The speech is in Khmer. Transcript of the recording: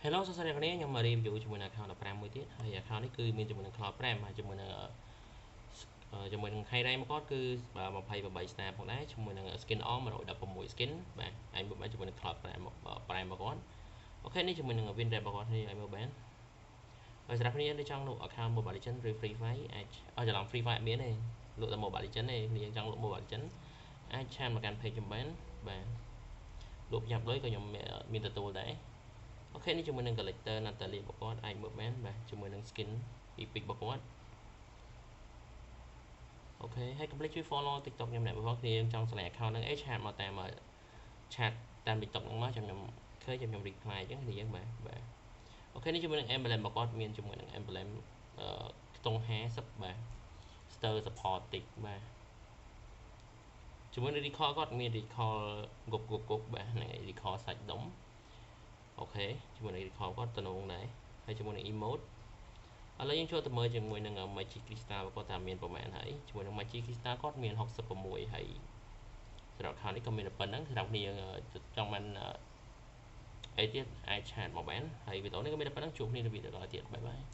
Hello សួស្តីអ្នកនាងខ្ញុំមក review ជាមួយនឹង account 15មួយទៀតហើយ account នេះគឺមានជាមួយនឹង Cloud Prime ហើយជាមួយនឹង high rank មកគាត់គឺ28 star ផងដែរជាមួយនឹង skin on 116 skin បាទអាចមើលបានជាមួយនឹង Cloud Prime Prime មកគាត់OK នេះជាមួយនឹង win rate របស់គាត់នេះឲ្យមើលបានហើយសម្រាប់គ្នាដែលចង់លក់ account Mobile Legends ឬ Free Fire អាចអស់ច្រឡំ Free Fire អត់មានទេលក់តែ Mobile Legends ទេគ្នាចង់លក់ Mobile Legends អាច chat មកកាន់ page ខ្ញុំបានបាទលក់ញ៉ាប់លុយក៏ខ្ញុំមានទទួលដែរ OK នេះជាមួយនឹង collector Natalia របស់គាត់អាចមើលបានបាទជាមួយនឹង skin epic របស់គាត់OK ហើយកុំភ្លេចជួយ follow TikTok ខ្ញុំអ្នកបងប្អូនគ្នាចង់ឆ្លង account ហ្នឹងអី chat មកតាម chat តាម TikTok ហ្នឹងមកចាំខ្ញុំឃើញចាំខ្ញុំ reply អញ្ចឹងគ្នាយើងបាទបាទ OK នេះជាមួយនឹង emblem របស់គាត់មានជាមួយនឹង emblem ខ្ទង់50បាទ stir support តិចបាទជាមួយនឹង recall គាត់មាន recall គប់គប់គប់បាទហ្នឹងហើយ recall សាច់ដុំOK ជាមួយនឹង recall គាត់តំណងដែរហើយជាមួយនឹង emote ឥឡូវយើងចូលទៅមើលជាមួយនឹង Magic Crystal គាត់ថាមានប្រហែលហើយជាមួយនឹង Magic Crystal គាត់មាន66ហើយសម្រាប់ account នេះក៏មានតែប៉ុណ្្នឹងសម្រាប់គ្នាចង់បានអីទៀតអាច chat មកបានហើយវីដេអូនេះក៏មានតែប៉ុណ្្នឹងជួបគ្នានៅវីដេអូក្រោយទៀត bye bye.